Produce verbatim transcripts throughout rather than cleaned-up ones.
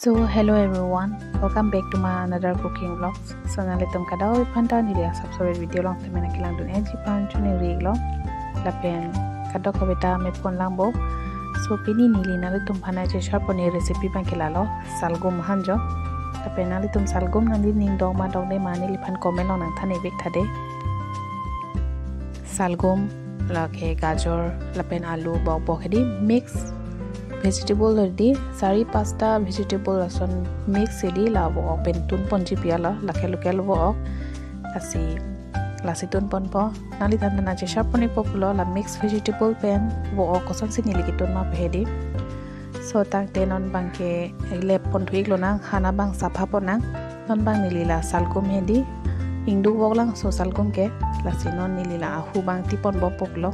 So hello everyone, welcome back to my another cooking vlogs. So nanglitum kadokave aphan ta neli asapso video along tame nangkelangdun-eji aphan choningri-iklo. Lapen kadokave ta me phone lang bo. So pini neli nanglitum aphan nangchesharpon recipe abangke lalo, salgum ahan jo. Lapen nanglitum salgum nangli ning dok ma dokde ma neliphan comment along nangthan-ik tha de. Salgum, lake gajor, lapen alu, bokbok hedi mix vegetable hedi, sari pasta vegetable lason mix hedi, la vo-ok pen tunponji pi ala, lake local vo-ok, lasi, lasi tunponpo. Nangli than than nangchesharpon-ikpo pulo, la mix vegetable pen vo-ok kosonsi neli ketun ma pu hedi. So tangte non abangke leppon thu-iklonang, han abang saphaponnang. Non abang neli la salgum hedi, ingduk voklangso salgum ke, lasi non neli la ahu abang tipon bompo pulo.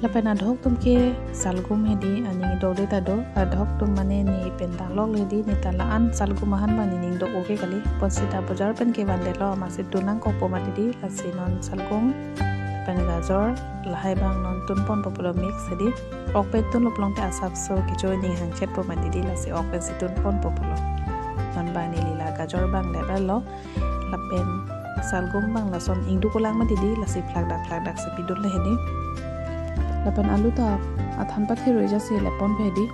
Lapen adhok atum ke salgum hedi aning dokde ta do, adhok atum mane ne pen dangloklo hedi, ne ta la-an salgum ahan abang ne ning dok-o ke kali, bonsita bojar pen kevandetlo, amatsi tun nangkokpo mati di, lasi non salgum, lapen gajor, lahai abang non tunponpo pulo mix hedi. Ok pen tunlo pulote asapso kecho ning hangchetpo mati di, lasi ok pensi tunponpo pulo. Non abang neli la gajor abang leplelo, lapen salgum abang lason ingduk-olang mati di, lasi phlakdak phlakdaksi pidunle hedi. Lapen alu ta athan pathe roi jasi lepponpo hedi.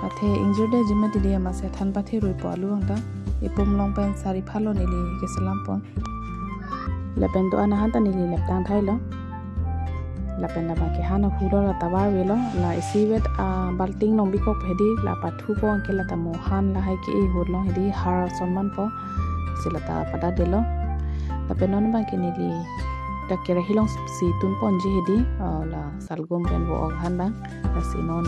Athe ingjirdeji mati di, amatsi athan pathe roipo alu abang ta. Ipum along pen sari phalo neli keselampon. Lapen do-an ahan ta neli leptang thailo. Lapen labangke han ahulo, la tovar avelo, la isivet abaltin along bikok hedi, la pathupo anke la ta mo han lahai ke-e ahut along hedi har ason manpo, si la ta padadelo. Lapen non abangke neli dak kerahi alongsi tunponji hedi, ah, la salgum pen vo-ok ahan abang, lasi non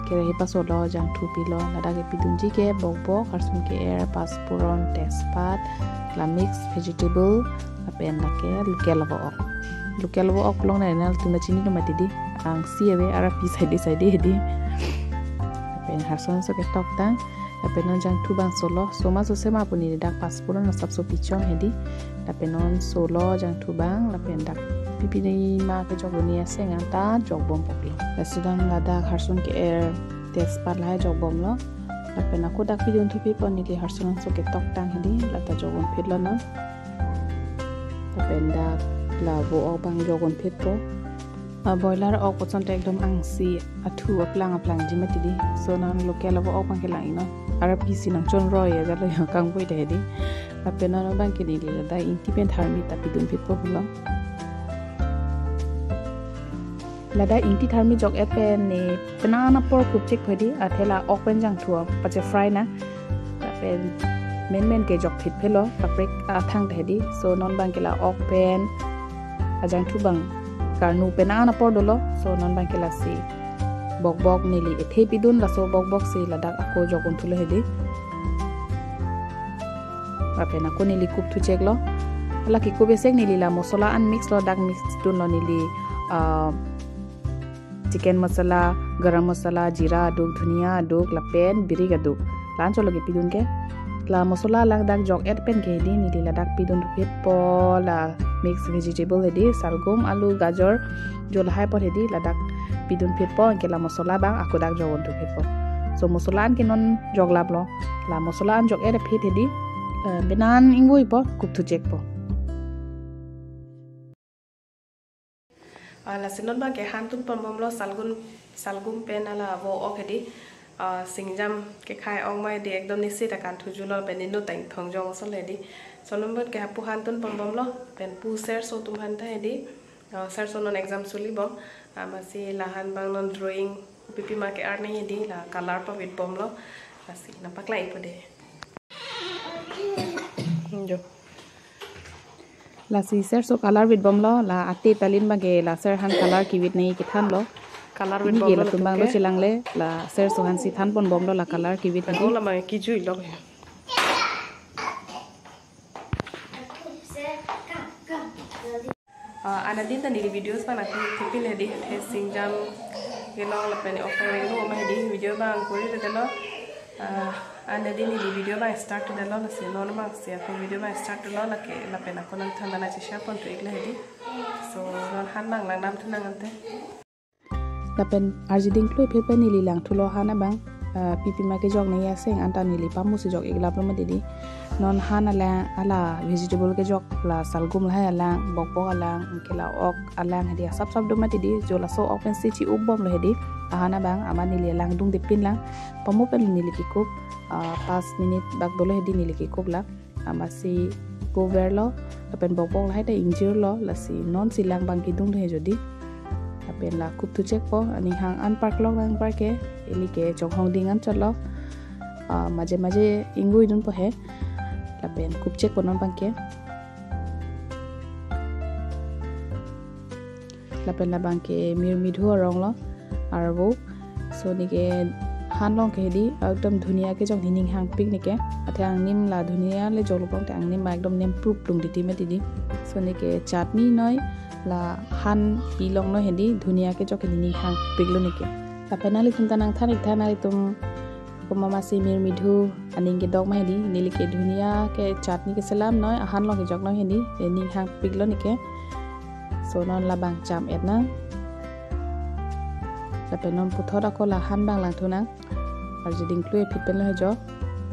kerahi pasolo, jangthu pilo, ladak kepidunji ke bokbok, harsun ke-er, pasphuron, tejpat, la mix vegetable, lapen lake local vo-ok. Local vo-ok along nai nangtum ta chini lo mati di, angsi ave, arapi saide saide hedi. Lapen harsun so ketoktang, lapen non jangthu abang solo, so ma so sema pu neli dak pasphuron asapso pichong hedi. Lapen non solo jangthu abang, lapen dak pipine ma kejokdunji aseng anta jokbompo pulo. Lasi non ladak harsun ke-er, tejpat lahai jokbomlo. Lapen ako dak pidun thuphitpo neli, harsun so ketoktang hedi, la ta jokdunphitlo non. Lapen dak la vo-ok abang jokdunphitpo. Ah, boiler ok koson ta ekdom angsi athu aplang aplangji mati di. So non local vo-ok abangke lang-iknon. Arapisi nangchonroi ajatlo, ya kangvoi ta hedi. Lapen non abangke neli ladak ingti pen tharmi ta pidunphitpo pulo. Ladak ingti tharmi jok-et pen ne penang apor kupchekpo hedi, athe la ok pen jangthu pachefry nang. Lapen menmen kejokphitphelo, kaprek athang ta hedi. So non abangke la ok pen ajangthu abang karnu penang apor dolo. So non abangke lasi bokbok neli ethe pidun, laso bokboksi ladak ako jokdunthulo hedi. Lapen ako neli kupthucheklo. La kekup esek neli la mosola an mixlo, dak mix dunlo neli, ah, chicken masala, garam masala, jeera aduk, dhania aduk, lapen birik aduk. La-an cholo kepidun ke. La mosola lang dak jok-et pen ke hedi neli ladak pidun thuphitpo, la mix vegetable hedi, salgum, alu, gajor, jo lahai apot hedi ladak pidunphitpo, anke la mosola abang ako dak jokdun thuphitpo. So mosola an ke non joklaplo. La mosola an jok-et aphi hedi, eh, penang ingvoipo, kupthuchekpo. Ah, lasi non abangke han tunponbomlo, salgum, salgum pen hala vo-ok hedi. Ah, singjam kekhai ong mai di, ekdom nisi ta kanthu julo, pen inut ta ingthong jong asonlo hedi. So non abangke hapu han tunponbomlo, pen pu serso atum aphan ta hedi. Ah, serso non exam sulibom. Ah, amatsi lahan abang non drawing pipi ma ke-ar nang hedi, la color pavitbomlo. Lasi nangpaklang-ikpo de. Jo. Lasi serso color vitbomlo, la ate talin abangke la ser aphan color kevit nangji kethanlo. Color pini ke vitbomlo latum abang lo, latum ke chelangle, la serso aphansi thanponbomlo la color kevit hedi. Pen la abang kijuilo. Ah, anadin ta neli videos abang nangkepin hedi, athe singjam kelong lapen offering lo ma hedi, video abang kuri detlo. Ah, anadin neli video abang start detlo, lasi non abangsi ako video abang start lo, lake lapen ako nangthan nangchesharpon thu-iklo hedi. So non han abang langdamthu nang ante. Lapen arjiding klui phir pen neli langthulo han abang. ah, pipima kejok nangji aseng anta neli pamusi jok-ik laplo mati di. Non han alang, hala vegetable kejok, la salgum lahai alang, bokbok alang, anke la ok alang hedi asap sap do mati di. Jo laso ok pensi chi-up bomlo hedi. Ahan abang amat neli alang dungdepinlang. Pamo pen neli kekup, ah, pas minute bak dolo hedi neli kekup la. Amatsi coverlo, lapen bokbok lahai ta ingjirlo, lasi nonsi lang abang kedung do he jodi. Lapen la kupthu chekpo, aning hang an parklok nang parke, ili ke chonghong ding anchotlo, ah, maje maje ingvoi dunpo he, lapen kup chekpo non abangke. Lapen labangke mirmidhu aronglo, arvo. So neke han along ke hedi, ekdom dhunia kejok nening hangpik neke. Athe angnim la dhunia le joklo pulote angnim ma ekdom nem prup lung titi mati di. So neke chutney noi, la han pi along noi hedi, dhunia kejok ke nening hangpiklo neke. Lapen nanglitum ta nangthan-ik tha, nanglitum komat masi mirmidhu aning kedok ma hedi, neli ke dhunia ke chutney keselam noi, ahan along kejok noi hedi, nening hangpiklo neke. So non labang cham-et nang. Lapen non puthot ako la han abang langthu nang. Arje dingklu-e phit penlo he jo.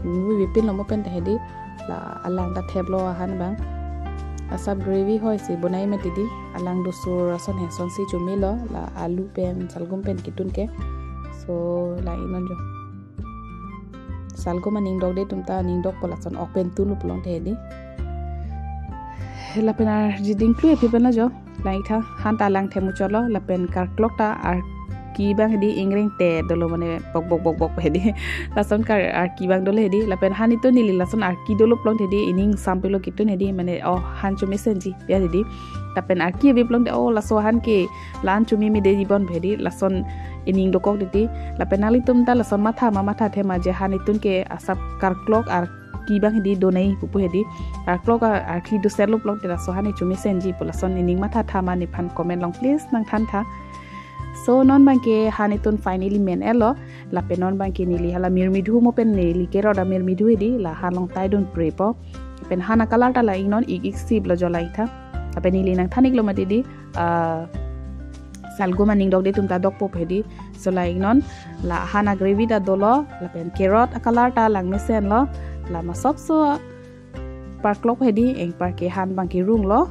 Nui vipinlo mo pen ta hedi. La alang ta theplo ahan abang. Asap gravy hoisi bonai mati di. Alang dosur ason he asonsi chomilo. La alu pen, salgum pen ketun ke. So la-i non jo. Salgum aning dokde atum ta aning dokpo lason ok pen tunlo pulote hedi. Lapen arje dingklu-e phit penlo jo. Lang-ik tha, han ta lang themu cholo, lapen karklok ta arki abang hedi ingreng te dolo mane bokbok bokbok hedi. Lason kar arki abang dolo hedi, lapen han itum neli lason arki dolo pulote hedi, ining sampilo ketun hedi, mane oh han chomesenji, ya hedi. Lapen arki ave pulote oh laso han ke la-an chomemede jibon hedi, lason ining dokok titi. Lapen nanglitum ta lason matha ma mathathe ma je han itum ke asap karklok arki abang hedi donai pupu hedi. Karklok a-, arki dosetlo pulote laso han chomesenji pu lason ining mathatha ma nephan comment along please nangthan tha. So non abangke han itum finally men-etlo. Lapen non abangke neli hala mirmidhu mo pen neli kerot amirmidhu hedi la han along tai dun prepo. Lapen han a-color ta la-i non ik ik siplo jo, lang-ik tha. Lapen neli nangthan-iklo mati di, ah, salgum aning dokde atum ta dokpo hedi. So la-i non la han a-gravy ta dolo, lapen kerot a-color ta langmesenlo, la masopso parklok hedi, eng parke han abangke runglo.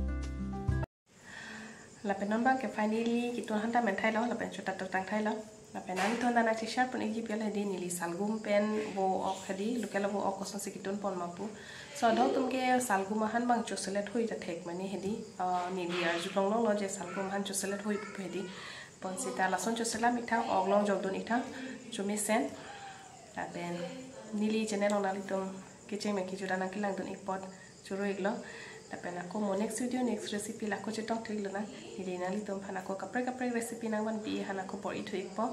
Lapen non abangke finally ketun han ta menthailo, lapen chota totang thailo. Lapen nanglitum ta nangcheshare pon-ikji pi hedi, neli salgum pen vo ok hedi, local vo ok kosonsi ketunpon ma pu. So adok atum ke salgum ahan abang choselet hui ta thek mane hedi. Ah, neli arjulong longlo je salgum ahan choselet hui pupu hedi. Bonsita lason choselam-ik tha, ok along jokdun-ik tha, chomesen. Lapen neli channel along nanglitum kecheng pen kejuda nangkelangdun-ik apot choro-iklo. Lapen ako mo next video, next recipe la ako chetong thu-iklo nang. Neli nanglitum aphan ako kaprek kaprek recipe nangvanpi han ako bor-i thu-ikpo.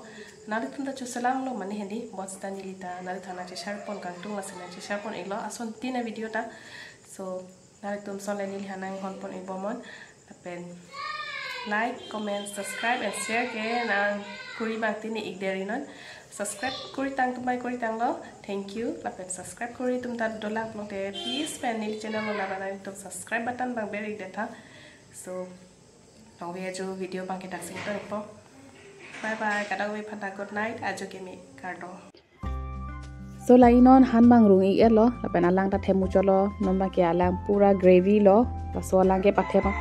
Nanglitum ta choselamlo mane hedi, bonsita neli ta nanglitum aphan nangcheshare pon kangtung lasi nangcheshare pon-iklo asontin a-video ta. So nanglitum ason le neli aphan nanghon pon-ik bomnon. Lapen like, comment, subscribe and share ke nangkuri abang tini-ik deri non. Subscribe kuri tang atum bai kuri tanglo. Thank you. Lapen subscribe kuri atum ta dolang pulote please pen neli channel along labang nangtum subscribe button abang ber-ik detha. So longve ajo video abangke daksi tonipo. Bye bye. Kadokave aphan ta good night. Ajo keme, kardom. So la-i non han abang rung-ik-etlo, lapen alang ta themu cholo, non abangke alang pura gravy lo, laso alang ke pathe abang,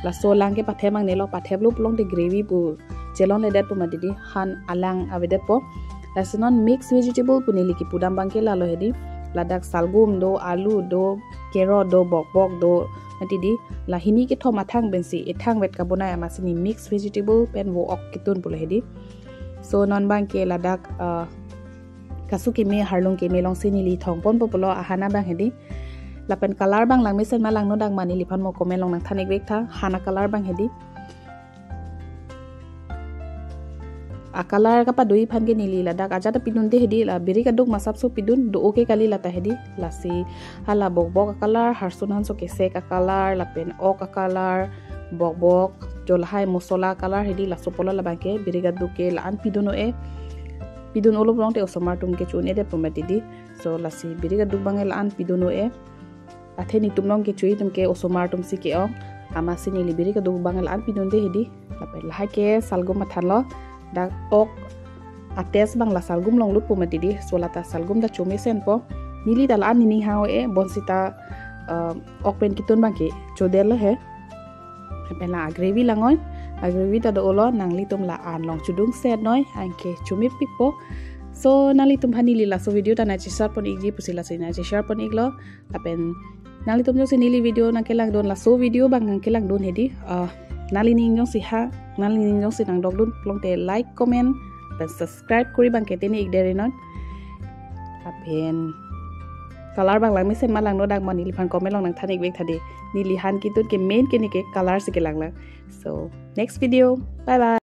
laso alang ke pathe abang nelo, patheplo pulote gravy pu chelonledetpo mati di, han alang avedetpo. Lasi non mix vegetable pu neli kepudam abangke lalo hedi, ladak salgum do, alu do, carrot do, bokbok do, mati di, la hini kethom athang pensi ethang vet kabonai amatsi ne mix vegetable pen vo ok ketun pulo hedi. So non abangke ladak, ah, kasu keme, harlung keme alongsi neli thongponpo pulo ahan abang hedi. Lapen color abang langmesen ma langnodak ma neliphan mo comment along nangthan-ik vek tha, han a-color abang hedi. A-color kapado-i aphan ke neli ladak ajat ta pidunde hedi, la birik aduk masapso pidun do-o ke kali lata hedi. Lasi hala bokbok a-color, harsun hanso kesek a-color, lapen ok a-color, bokbok, jo lahai mosola a-color hedi, laso pulo labangke birik aduk ke la-an pidun-o-e. Pidun-olo pulote osomar atum ke cho-un-edetpo mati di. So lasi birik aduk abang la-an pidun-o-e. Athe netum along kecho-i atum ke osomar atumsi ke-ong. Amatsi neli birik aduk abang la-an pidunde hedi. Lapen lahai ke salgum mathanlo. Dak ok a-taste abang la salgum along lutpo mati di, so lata salgum ta chomesen po. Neli ta la-an nening hang-o-e, bonsita uh, ok pen kitun abangke chodetlo he. Lapen la gravy langnon, a-gravy ta do-olo, nanglitum la-an along chodungsetnoi, anke chomepikpo. So nanglitum aphan neli laso video ta nangcheshare pon-ikji pusi lasi nangcheshare pon-iklo. Lapen nanglitum jongsi neli video nangkelangdun, laso video abang nangkelangdun hedi, uh, nanglining jongsi ha, nanglining jongsi nangdokdun pulote like, comment, lapen subscribe kori abangke tene-ik derinon. Lapen color abang langmesen ma langno dak ma, neliphan comment along nangthan-ik vek tha di. Neli han kitun ke main ke ne ke color si kelanglang. So next video, bye bye.